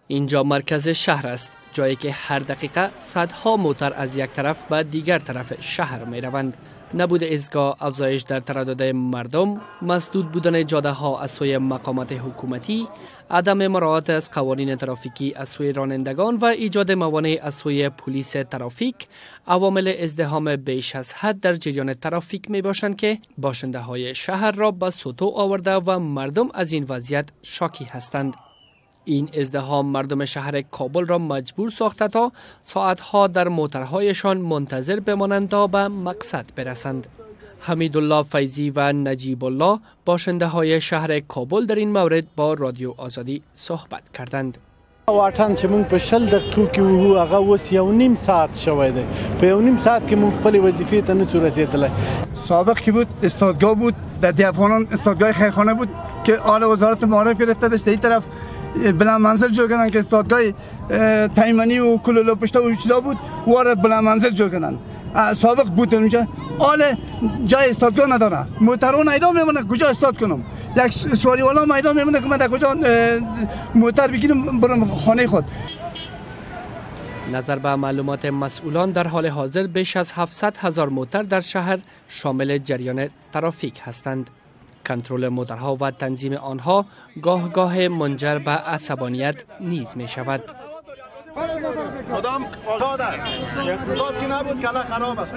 اینجا مرکز شهر است، جایی که هر دقیقه صدها موتر از یک طرف به دیگر طرف شهر می روند. نبود ایستگاه، افزایش در تردد مردم، مسدود بودن جاده ها از سوی مقامات حکومتی، عدم مراعات از قوانین ترافیکی از سوی رانندگان و ایجاد موانع از سوی پلیس ترافیک عوامل ازدحام بیش از حد در جریان ترافیک می باشند که باشنده های شهر را به ستوه آورده و مردم از این وضعیت شاکی هستند. این ازدحام مردم شهر کابل را مجبور ساخته تا ساعتها در موترهایشان منتظر بمانند تا به مقصد برسند. حمیدالله فیضی و نجیب الله باشنده های شهر کابل در این مورد با رادیو آزادی صحبت کردند. واټن چې موږ په 20 دقیقو کې وو، هغه اوس 1.5 ساعت شوی دی. په 1.5 ساعت کې موږ خپلې وظیفې ته نه شو رسېدلی. سابق که بود استادگاه بود، در افغانان استادگاه خیرخانه بود که آل وزارت معارف گرفته داشت. این طرف بلند منزل جور کردن که استادگاه تیمنی و کلولو پشتا و چیزا بود، وارد بلند منزل جور کردن. سابق بود اونجا، آل جای استادگاه نداره. موترون ایدا میمونه کجا استاد کنم؟ یک سواری والا میدان میمونه که من در کجا موتر بگیرم برم خانه خود. نظر به معلومات مسئولان، در حال حاضر بیش از 700 هزار موتر در شهر شامل جریان ترافیک هستند. کنترل موترها و تنظیم آنها گاه گاه منجر به عصبانیت نیز می شود. کدام آزاد است؟ اقتصاد که نبود کلا خراب است.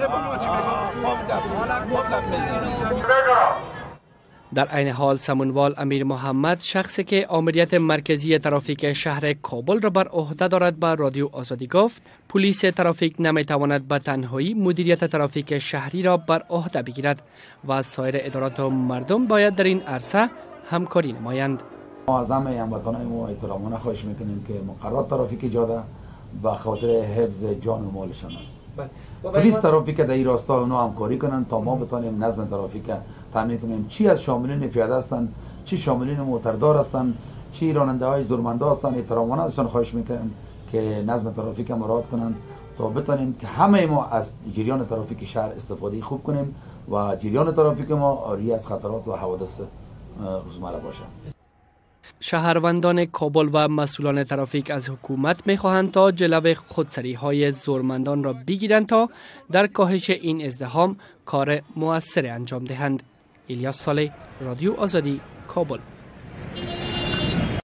در عین حال سمونوال امیر محمد، شخصی که آمریت مرکزی ترافیک شهر کابل را بر عهده دارد، به رادیو آزادی گفت پلیس ترافیک نمیتواند به تنهایی مدیریت ترافیک شهری را بر عهده بگیرد و سایر ادارات و مردم باید در این عرصه همکاری نمایند. ما از همه هموطنان ما احترامانه خواهش میکنیم که مقررات ترافیک جاده به خاطر حفظ جان و مالشان است. پلیس ترافیک در این راستا اونا همکاری کنند تا ما بتانیم نظم ترافیک تامین کنیم. چی از شاملین پیاده هستند، چی شاملین موتردار هستند، چی راننده های زورمنده هستند، احترامانه ازشان خواهش میکنیم که نظم ترافیک مراعات کنند تا بتانیم که همه ما از جریان ترافیک شهر استفاده خوب کنیم و جریان ترافیک ما عاری از خطرات و حوادث روزمره باشه. شهروندان کابل و مسئولان ترافیک از حکومت میخواهند تا جلو خودسری های زورمندان را بگیرند تا در کاهش این ازدحام کار مؤثر انجام دهند. الیاس صالح، رادیو آزادی، کابل.